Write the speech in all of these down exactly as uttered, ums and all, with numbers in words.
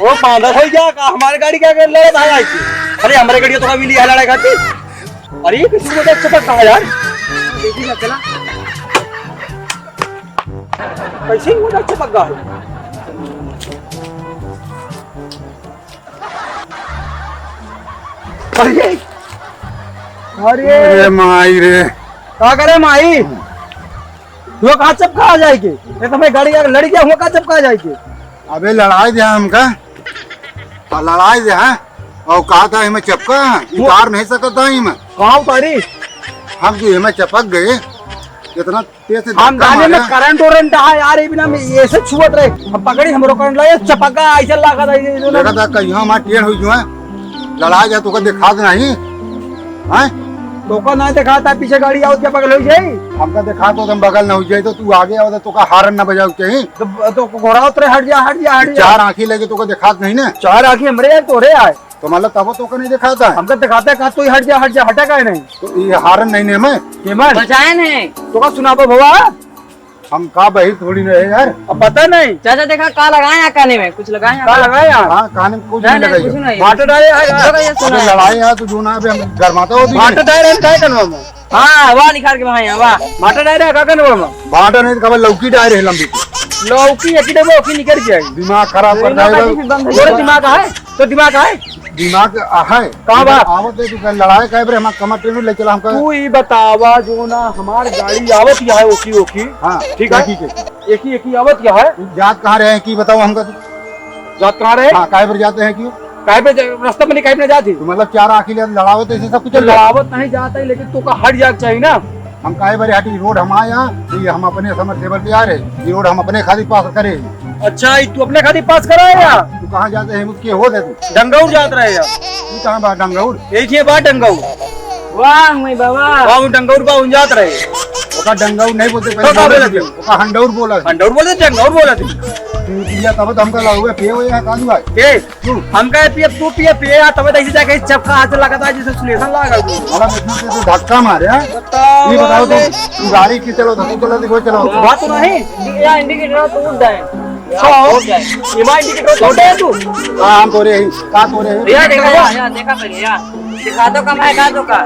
ओ, बांधा हो गया का? हमारे गाड़ी क्या कर ले रहा भाई? अरे, हमारे गाड़ी तो कभी लिया लड़ा खाती। अरे, ये किसी को तो चपक कहा यार? देखिए ना, चला। कैसे ही वो चपक गया है? अरे, अरे। अरे माई रे। का करे माई? वो कहाँ चपका जाए के? ये तो मैं गाड़ी लड़ी गया, वो कहाँ चपका जाए के? अबे लड़ाई दे हमका। आ, लड़ाई दे, हाँ? और कहा था इमे चपका, वो उतार नहीं सकता इमे। कहाँ उतारी? हम जो इमे चपक गए, इतना तेज से हम धक्का जाने में मारा। करंट वरंट है यार, ये बिना में ऐसे छुअत रहे। हम पकड़ी, हमरो करंट लगे, चपका ऐसे लगा था, ये जो ना देखा था, कहीं हमार टेढ़ हुई जो है, लड़ाई जा तोका दिखात नहीं, हैं? तोका ना दिखाता, पीछे गाड़ी आवत क्या बगल हो जाई? हमका दिखात हो, हम बगल ना हो जाई, तो तू आगे आवत, तोका हारन ना बजाओ कहीं। तो, तो घोड़ा उतरे, "हट जा, हट जा, हट जा।" चार आँखी लेके तोका दिखात नहीं ना? चार आँखी हमरे यार, तोरे आए। तो मतलब तब तोका नहीं दिखाता है? हमका दिखाता है, कहा तू ही हट जा, हट जा, हटा काहे नहीं? तो ये हारन नहीं ने मैं? केमन? बचाए नहीं। तोका सुनाबो भवा? हम का बहिर थोड़ी रहे यार। अब पता नहीं। चाचा देखा का लगाए हैं काने में, कुछ लगाए हैं का का? लगाए हैं? हाँ, काने में कुछ नहीं, नहीं नहीं, लगाई कुछ है। नहीं। बाटो डाले है यार। देखो ये सुना अबे है। लड़ाई है तो जो ना अबे हम गरमाता हो बाटो डाले है, काय करवा में? हाँ, वाह निकाल के वहाँ, वाह। बाटो डाले है, का करवा में? बाटो नहीं तो कब लौकी डाले है लंबी। लौकी एक ही डब्बा ओकी निकल जाए। दिमाग खराब कर नहीं, देगा। नहीं, बंद है। तोरे दिमाग है? तो दिमाग है? दिमाग है। कहाँ बा? आवत है, तू लड़ाई काहे बरे, हमार कमर ट्रेन ले चला हमका। तू ई बतावा, जो ना हमार गाड़ी आवत ही है, ओकी, ओकी। हाँ, ठीक है? ठीक है। एकी, एकी आवत ही है। तू जात कहाँ रहे हैं, की बताओ हमका तू? जात कहाँ रहे? हाँ, काहे पर जाते हैं, क्यों? काहे पे जा-, रास्ता में नहीं, काहे पे ना जाती? तो मतलब, चार आँखी ले लड़ावत, ऐसे सब कुछ चल रहा है। लड़ावत नहीं जाता है, लेकिन तू का हट जाग चाहिए ना। हम काहे बरे हटी, रोड हम आया, ये हम अपने समरसेबल पे आ रहे, ये रोड हम अपने खातिर पास करे। अच्छा, ये तू अपने खातिर पास करा है या? तू कहाँ जाते हैं, मुझके हो दे तू। डंगौर जात रहे या? तू कहाँ बा डंगौर? यही के बा डंगौर। वाह, मैं बाबा। वाह, डंगौर बा, उन जात रहे। ओका डंगौर नहीं बोलते, तो पहले का बोलत बोलते है? थे। ओका हंडौर बोला। हंडौर बोलते, डंगौर बोलत है। तू पिया तब तो हमका लागू है, पिए हुए हैं, काजू भाई। ए, तू। हमका पिए, तू पिए, पिए, आ, तब तो ऐसे जाके चपका हाथ से लगा था, जैसे सुलेसन लगा था। मतलब इतना से तो धक्का मारे, हाँ? बताओ ये बताओ तो, ले। तू गाड़ी की चलो, तू चलो, देखो, चलो। बात तो नहीं। या इंडिकेटर तो उठ जाए। सो, उठ जाए। इमा इंडिकेटर छोटे है तू? हाँ, हम तो रे ही, का तो रे ही? भैया, देखा, या, या, देखा पहले, या। दिखा दो कम है, का दो का?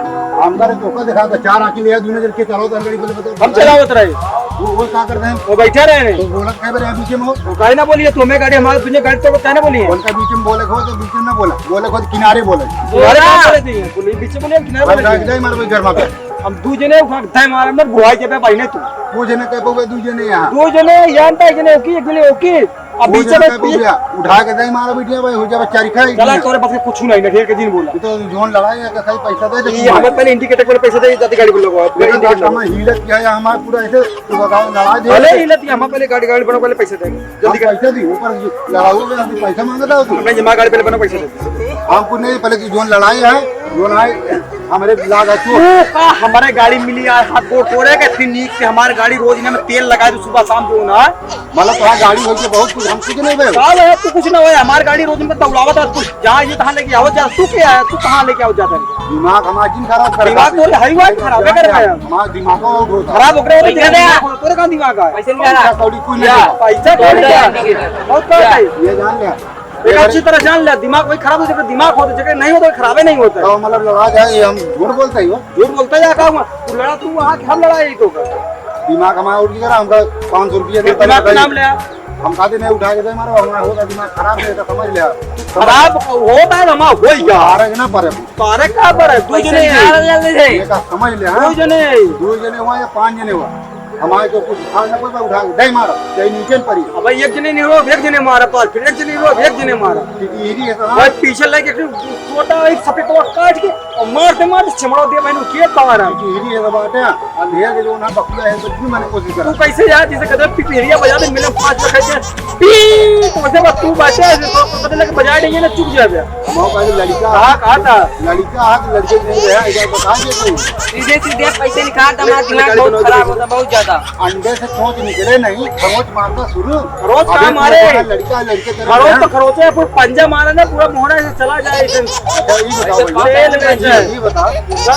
हम करे तो का दिखा दो, चार आँखी ले, दूने जन के चलो, तो गाड़ी बोले, बताओ। हम चलावत रहे। वो, वो का कर रहे हैं? वो बैठे रहे हैं। तो बोला, कह रहे हैं, बीच में हो। वो काहे ना बोलिए, तुम्हें गाड़ी, हमारे तुझे गाड़ी तो काहे ना बोलिए? उनका बीच में बोले को, तो बीच में ना बोला, बोले को किनारे बोले। तुम्हारे बोला। कहाँ बोले थे? बोलिए, बीच में बोलिए, किनारे बोले। भाग जाए, मारो भाई, घर में। हम दू जने उठा के दे मारे, मत बुढ़ाई के पे बहिने तू। दू जने कह पाओगे, दू जने यहाँ। दू जने यहाँ पे, एक जने ओकी, एक जने ओकी। अब दू बीच जने में कह पाओगे, उठा के दे मारा, बिटिया भाई, हो जावे चारी खाई। चला, तोरे पास कुछ नहीं ना, ढेर के दिन बोला। ये तो जोन लड़ाई है, कहीं पैसा दे दे, ये तू हमें मार। पहले इंडिकेटर पर पैसा दे, जाते गाड़ी बोल लो। लेकिन तो हमारे हीलत क्या है, हमारे पूरा ऐसे, तू बताओ, लड़ा दे। भले हीलत क्या, हमारे पहले गाड़ी, गाड़ी बनो, पहले पैसा दे। जल्दी हम कर। पैसा दी, ऊपर लड़ाओगे, हम पैसा मांगता हो तू? हमने जमा गाड़ी पहले बनो, पैसा दे। हमको नहीं, पहले की जोन लड़ाई है, जोन आए, हमरे लाग है तू। तू का हमारे गाड़ी मिली आए, हाथ गोड़ तोड़े के, फिर नीक के हमारे गाड़ी रोज इन्हें में तेल लगाए, तू सुबह शाम जो ना। मतलब, तुम्हारी गाड़ी होई के बहुत कुछ, हम कुछ नहीं बे। का बे, तू कुछ ना होए, हमारे गाड़ी रोज में दौड़ावत है, तू जहाँ ये तहाँ लेके आवत जा, तू क्या है, तू कहाँ लेके आवत जाता है? दिमाग हमारा जिन खराब कर दिमाग देते। तोरे हाई वाई खराब है, कर रहा है। हमारा दिमाग और बहुत खराब हो गया, दिमाग खराब। तोरे कहाँ दिमाग है? पैसे नहीं आ रहा। पैसा कौड़ी कुछ नहीं या, है। पैसा कौड़ी क्या? बहुत कम है। ये जान ले। एक अच्छी तरह जान ले, दिमाग वही खराब हो, जेकर दिमाग होता, जेकर नहीं होता, खराबे नहीं होता। तो मतलब लड़ा जाए, ये हम झूठ बोलते ही हो। झूठ बोलता है या का हुआ? तू लड़ा, तू वहाँ के हम लड़ा यही तो कर। दिमाग हमारा उठ गया, हमका पाँच सौ रुपया ये देता दिमाग है। नाम ले आ। हम कहते नहीं उठा के दे मारो, हमारा होता दिमाग खराब है, तो समझ ले। खराब होता है, हमारा हो ही गया। आ रहे ना पर। पारे का पर है? दू जने पैसे हैं। निकाल ले ले। ये का समझ ले, हाँ? दू जने हैं। दू जने हुआ या पाँच जने हुआ? हमारे को कुछ उठा ना पड़ता, उठा के दे मारा, चाहे नीचे न पड़ी। अब एक जने नहीं हुआ, एक जने मारा पास, फिर एक जने हुआ, एक जने मारा। क्योंकि यही है, हाँ। भाई पीछे लेके एक छोटा एक सफेद काट के और मारते मारते चमड़ा दे मैंने के पार है। क्योंकि यही है बात है, अंधेर के जो ना बकुला है, तो भी मैंने कोशिश करा। तू कैसे यार, जैसे कहते हैं, पिपहिरिया बजा दे, मिले पाँच बजे खाते हैं। पी, तो वैसे बस तू बाटे, तो पता लगे बजा देंगे ना, चुप जा बे। हमारे पास लड़का कहा, कहा था? लड़का है तो लड़के नहीं रहा, एक बार बता दे तू। सीधे सीधे पैसे निकाल, हमारा दिमाग बहुत खराब होता, बहुत ज्यादा। अंडे से चोंच निकले नहीं, खरोंच मारना शुरू। खरोंच अभी कहाँ मारे? लड़का लड़के तरह खरोंच तो खरोंचे है, पूरा पंजा मारे ना, पूरा मोहरा से चला जाए ऐसे। अच्छा, ये बताओ ऐसे भैया, तेल में ये, से। ये बताओ, पूरा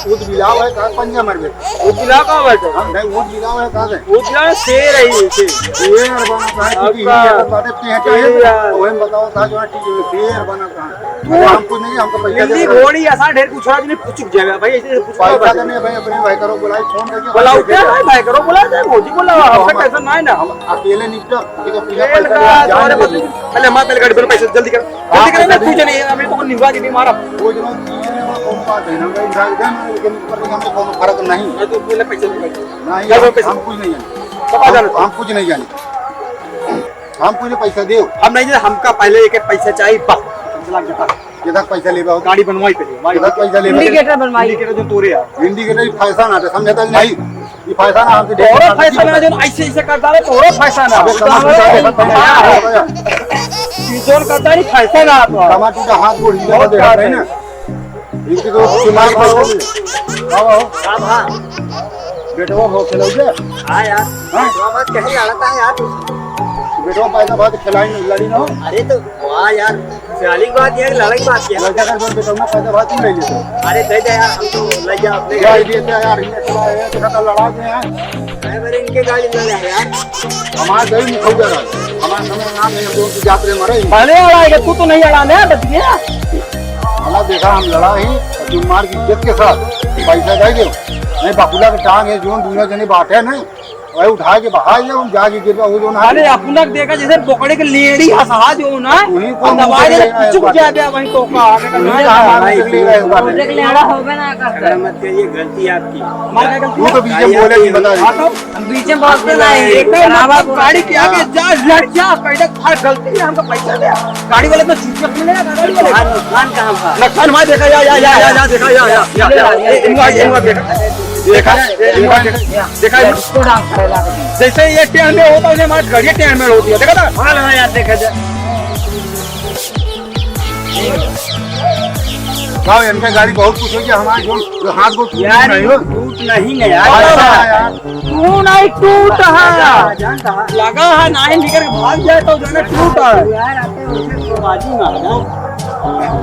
ऊँट बिलाव है, कहाँ पंजा मार गए? ऊँट बिलाव कहाँ बैठे? हाँ, नहीं, ऊँट बिलाव है, कहाँ से? ऊँट बिलाव शेर है ये, शेर। शेर बना कहाँ है? क्योंकि आपका ये बात है, पेंटा है, शेर यार। वही बताओ, कहाँ जो है, ठीक है, शेर बना कहाँ? अरे, हम कुछ नहीं, हमको पैसा दिल्ली दे दो। घोड़ी ऐसा ढेर कुछ नहीं, पूछ जाएगा भाई, ऐसे पूछ पैसा भाई। तो नहीं भाई, अपने भाई करो, बुलाई, फोन करके बुलाओ, बात क्या करके। भाई, भाई करो, बुलाओ, चाहे भौजी को लाओ, तो हमका हम, टेंशन ना है ना। हम अकेले निपटा, ये तो पूरा तेल पैसा का, जान तुम्हारे दे पास दो। पहले हमारे पहले गाड़ी पर पैसा जल्दी कर, जल्दी हाँ, कर, मैं जल्दी। पूछे नहीं, अभी तो निभा के नहीं मारा। वो जो कौन बात है ना, भाई, भाई, भाई, लेकिन ऊपर से हमको कोई फर्क नहीं। मैं तो पहले पैसा दे। नहीं, क्या वो पैसा? हम कुछ नहीं जाने। सब आ जाने हम, दो। हम कुछ नहीं जाने। हम कुछ पैसा दे। हम नहीं जाने, हमका पहले एक पैसा चाहिए, बस। चला के बस। कितना पैसा लेबा हो? गाड़ी बनवाई पहले, भाई। कितना पैसा लेबा? Indicator बनवाई। Indicator जो तोरे यार। Indicator ही फैशन आटे, समझता कि नहीं? ये फैशन है, हमसे तोरो फैशन है, जो ऐसे, ऐसे करता रहे, तोरो फैशन है। अबे, समझ में आ रहा है। हाँ। ये जोर करता नहीं, फैशन है आपका। टमाटर का हाथ गोड़ हिला बहुत देखा है ना? इनकी तो दिमाग पर हो। आओ, आओ। का भा? बेटवा हो खेलोगे? हाँ यार। हाँ? बेटवा बात कहे लड़ता है यार तू। बेटवा पैदा बात खिलाई नहीं, लड़ी ना हो। अरे तो वाह यार, खिलाड़ी की बात है, लड़ाई की बात है। लड़का का जोन बेटवा पैदा बात नहीं ले लेते। अरे दे दे यार, हम तो ले जा अपने यार, घर। ये तो यार, ये तो लड़ा दे यार। अरे मेरे इनके गाड़ी में ले यार। हमारे गई नहीं खौजा रहा। हमारे समय नाम नहीं, हम लोग की जात रे मरे। भले अड़ाएगा, तू तो नहीं अड़ाने, बच गया। भला देखा, हम लड़ा ही, तुम मार की इज्जत के साथ पैसा दे दो। नहीं, बकुला के टांग है, जोन दुनिया जने बात है नहीं, वही उठा के बहा जाओ, हम जाके गिर जाओ, वो जो ना अरे, अपना देखा जैसे बोकड़े के लेड़ी हंसा जो ना, वही को हम दबाए मुंह दे, से कुछ लेना है। जाए वहीं तो का, आगे का वही ना। हमारा मुंह से लेना है। बोकड़े के लेड़ा होबे ना करता। झगड़ा मत करिए, गलती आपकी। हमारा क्या गलती वो है? तो बीच में बोले नहीं, बता दीजिए। हाँ, तो हम बीच में बोलते नहीं, एकदम बराबर मतलब बोलते गाड़ी के आगे हैं। जा, लड़ जा, कह दे, "भाई, गलती है, हमको पैसा दे।" गाड़ी वाले तो चुपचाप मिलेगा, गाड़ी वाले। हाँ, नुकसान कहाँ हुआ? नुकसान हुआ, देखा, या, या, देखा, या, या, या, या, या, या, या, ए, इनका, इनका देखा। देखा, ए, इनका देखा, देखा, ये इसको डांस करे ला के। जैसे ये टेढ़ में होता है, उन्हें हमारे घर ये टेढ़ में होती है, देखा था? हाँ, हाँ, यार, देखा जा। का इनका गाड़ी बहुत कुछ हो गया, हमारे जो, जो हाथ को टूट यार, नहीं हो। टूट नहीं है यार। हाँ, हाँ, यार। तू नहीं टूट है। जानता है। लगा है, नहीं निकल के भाग जाए तो जाने टूट है। यार, आते हैं, उसे तो बाजी मार दो।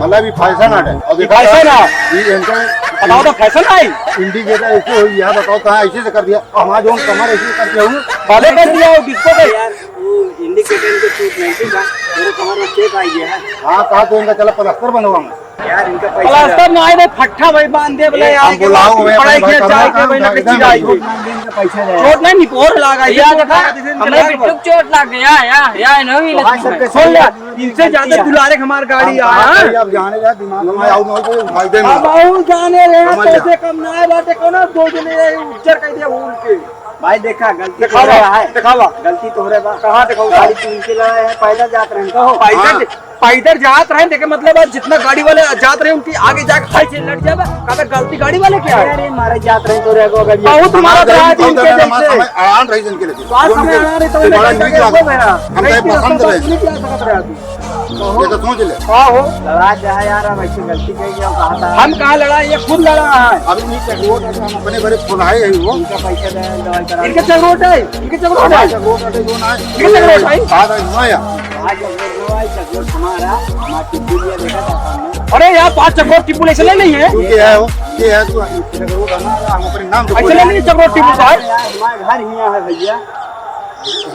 मतलब, ये फैशन आटे। और ये देखा फैशन जाए, है। ये इनका बताओ तो, फैशन है। Indicator ऐसे हो, यह बताओ, कहाँ ऐसे से कर दिया? और हमारा जो कमर ऐसे कर दिया हूँ। भले कर दिया हो, किसको कर? यार, वो indicator को छूट नहीं थी, बस मेरे कमर में चेप आ गया है। हाँ, कहा तो इनका चला प्लास्टर बनवाऊंगा। यार, इनका पैसा प्लास्टर ना आए, फट्ठा भाई बांध दे, बोले ए, यार, हम के बुलाओ, बाद हमें पढ़ाई अपने किया, भाई चाय का के भाई ना भाई, किसी एकदम का आई हो। पैसा दे। चोट नहीं, निपोर लागा, ये यार, चोट देखा, लागा, जैसे हमें इनके बिट्टू को चोट लग गया, या, या, नहीं मिला तो तुम्हें। सुन ले, इनसे ज्यादा दुलारे के हमार गाड़ी हम आया। कहा करिए, अब जाने का दिमाग में आओ, ना हो तो भाई दे अब मेरे। आओ जाने रहे, समझ ले। पैसे कम ना आए, बाटे कौन दो जने उज्जर कह दिया भूल के। भाई देखा, गलती दिखावा, तोहरे है। दिखावा। गलती तोहरे बा। कहाँ दिखावा? गाड़ी तू इनके लड़ा है, पैदल जात रहे, कहो। पैदल, हाँ। पैदल जात रहे, देखे मतलब, आज जितना गाड़ी वाले जात रहे, उनकी आगे जाके खाई से लड़ जावे। कहता, गलती गाड़ी वाले क्या है? अरे, मारे जात रहे, तोरे आगे, अगर ये बहुत मारा हमारा था गाड़ी आज बहुत इनके ज्यादा लंबा जैसे। समय आराम रही इनके लिए। बात वो समय निकल, आराम रही, तो ये बड़ा निकल नीक के लगा। हो गया। हम कहे ऐसी पसंद रहे। नहीं किया सकत रहे आदमी। ये तो सोच ले। का हो? लड़ा जा यार, अब ऐसी गलती कही, क्या कहा था? हम कहाँ लड़ा, ये खुद लड़ा है। अभी नहीं, चकरोट है, हम अपने बड़े खुलाए हैं वो। इनका पैसा दे, दवाई करा। इनके चकरोट है, इनके चकरोट है। हमारे चकरोट है, जो ना है। इनके चकरोट है। कहा था, हुआ या? आज चकरोट हमारा, हमारे टिप्पू भैया देखा था सामने। अरे यार, पाँच चकरोट टिप्पू ऐसे ले नहीं है। तू क्या है वो? ये है तू, चकरोट हमारा, हम अपने नाम से ऐसे बोले। ले नहीं, चकरोट टिप्पू का है। यार, हमारा घर हियाँ है भैया।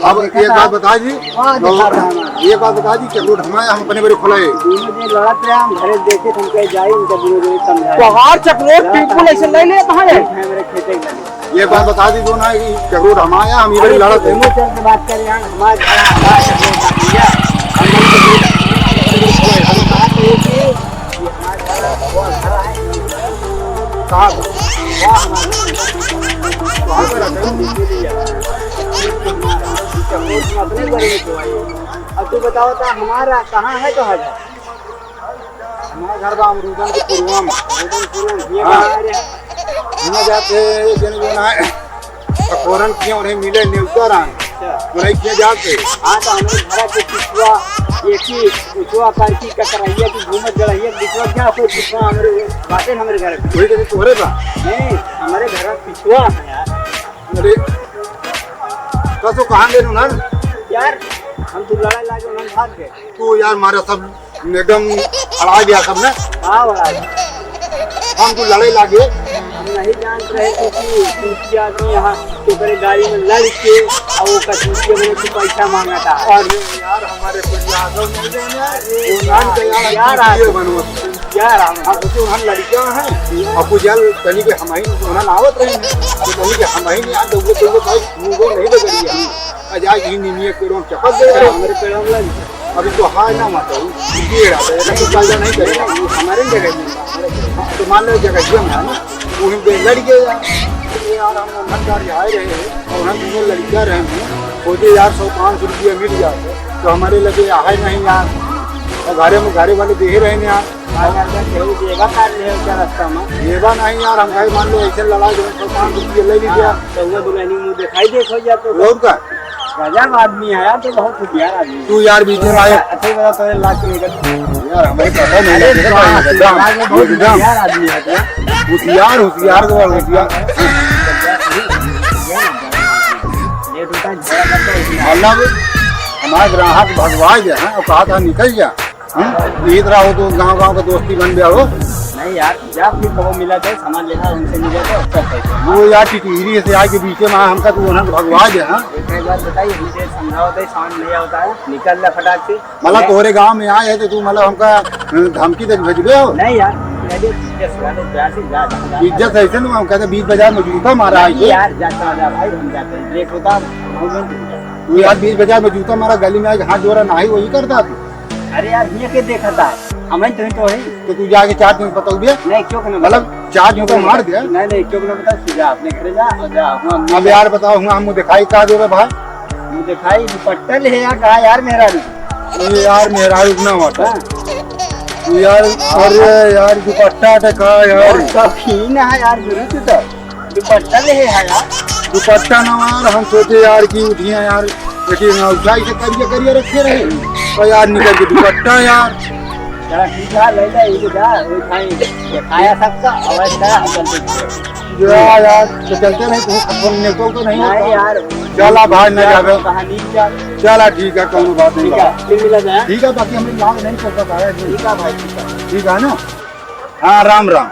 अब एक बात बता दी, हाँ, तो दिखा रहा हूँ। एक बात बता दी, चकरोट हमारे, हम अपने बड़े खुला है। दोनों जने लड़त रहे, हम घरे देखे, हम कहे जाई, उनका दोनों जने समझाए। तोहार चकरोट बिल्कुल ऐसे नहीं ले, कहाँ है? हमारे खेते के लगे। ये बात बता दी दो ना कि चकरोट हमारे, हम ये बड़े अरे, लड़त तो हैं। दोनों चल के बात कर यार, हमारे घर, हमारे चकरोट का भैया, हम लोग चकरोट, हम बात ये कि कहाँ पर? वहाँ पर रहते हैं, दिल्ली जा। अपने बारे में तो आइए। अब तू बताओ तो हमारा कहाँ है तो है? हमारा घर बा अमरूदन के पुरवा में। अमरूदन पुरवा में, ये हाँ। कहाँ आ रहे हैं? हियाँ जाते हैं, जन जो ना है, अखोरन किए उन्हें मिले नेवता राम। अच्छा। उन्हें किए जाते। हाँ, तो हमारे घर के पिछुआ, एक ही पिछुआ पर की ककरैया की घूमत गड़ैया, पिछुआ क्या कोई पिछुआ हमारे बाटे हमारे घर के। वही तो तोहरे बा। नहीं, हमारे घर का पिछुआ है यार। अरे, कसो कहाँ गए उन्हन? यार, हम तो लड़ाई लागे, उन्हन भाग गए। तू यार, मारा सब एकदम हड़ा गया सब ना। हाँ, हड़ा गया। हम तो लड़ाई लागे। हम नहीं जानत रहे कि, कि दूसरी आदमी यहाँ के बड़े गाड़ी में लड़ के और वो कसूतिया बने की पैसा मांगा था। अरे यार, हमारे कुछ यादव नहीं जाना। वो नाम तो यार, यार, हम यार, ये बनवा। यार, हम हम सोचे उन्हन लड़कियां हैं, और कुछ यार तनी के हम ही, उन्हन आवत रहे हैं, तो तनी के हम ही नहीं आते, वो तो भाई, वो नहीं बदल गया। आज, आज ही नीनिया पेड़ों में चपक गए। अरे, हमारे पेड़ों में लग गया। अभी तो हाय ना माता, वो पेड़ आता है, ऐसा कुछ फायदा नहीं करेगा। वो हमारे जगह ही है। तो मान लो जगह ये है ना, वो हम गए लड़ गए यार। तो यार, हम उन्हन घर आए रहे हैं, और हम दोनों लड़कियां रहे हैं, सोचे यार, सौ पाँच सौ रुपया मिल जाते, तो हमारे लगे आए नहीं यार, और घरे में, घरे वाले दे रहे हैं यार। हाँ यार, जब केहू देगा का ले उसका रास्ता में। देगा नहीं यार, हम कहे मान लो ऐसे लड़ा जो सौ पाँच रुपये ले लीजिए। हाँ, तो वो दुल्हनी मुँह दिखाई दे हो जाए तो। और का? गजब आदमी है यार, तो बहुत होशियार आदमी है। तू यार बीच में आए। अच्छा, बता तो लाख के लेकर। यार, हमें पता नहीं अरे, है, बाप रे, एकदम, बाप रे, बहुत एकदम। होशियार आदमी है तो। होशियार, होशियार तो होशियार। ये तो झगड़ा करता है इसमें। मतलब, हमारे ग्राहक भगवा गया है और कहा था निकल जा। हम्म? यही तरह हो तो गांव गांव का दोस्ती बन गया हो। नहीं यार, जा फिर कबो मिला थे, सामान लेना उनसे मिला थे, अच्छा था। वो यार टिटहिरी से आके बीचे में हमका तू उन्हन भगवा दे, हाँ? एक, एक बार बताइए, मुझे समझाओ तो साउंड नहीं होता है, निकल जा फटाक से। मतलब नहीं। तोहरे गांव में आए हैं तो तू मतलब हमका, अ, धमकी दे के भेजबे हो? नहीं यार, मैं भी इज्जत से, प्यार से जा, जा, जा। इज्जत ऐसे ना, हम कहते बीच बाजार में जूता मारा है नहीं ये। यार, जा, चला जा भाई, हम जाते हैं, लेट होता है, हम लोग नहीं जाते। तू यार बीच बाजार में जूता मारा, गली में आके हाथ जोड़ा, नहीं वही करता तू। अरे यार, हियाँ के देखता है? हमें तो ही तो है। तो तू जाके चार दिन बताओ भैया। नहीं, क्यों ना मतलब, बताओ? चार दिन का मार दिया। नहीं, नहीं, क्यों ना बताओ, तू जा अपने घरे जा और जा, हुआ हम अब यार बताओ, हुआ हम दिखाई का देवे भाई? मुँह दिखाई, दुपट्टा ले यार, कहा यार मेरा भी। ये यार मेरा रुकना हुआ था। हाँ। ये यार, अरे यार, दुपट्टा तो का यार? और शौकीन है यार, गुरु तू तो। दुपट्टा ले है यार। दुपट्टा ना यार, हम सोचे यार कि उठिया यार, लेकिन उठाई से करिया करिया रखे रहे, और यार निकल के दुपट्टा यार। चला ठीक है, ले ले, ये जा, वो भाई, दिखाया सबका, और ऐसा हम चलते हैं। जा यार, तो चलते नहीं, तो फोन नेटवर्क तो नहीं नहीं होता। यार। चला भाई, ना यार, जावे। कहानी क्या? चला ठीक है, कौनो बात नहीं ठीक है, बा। फिर मिला जाए। ठीक है, बाकी हमें नाम नहीं पता था, ठीक है भाई, ठीक है। ठीक है ना? हाँ, राम राम।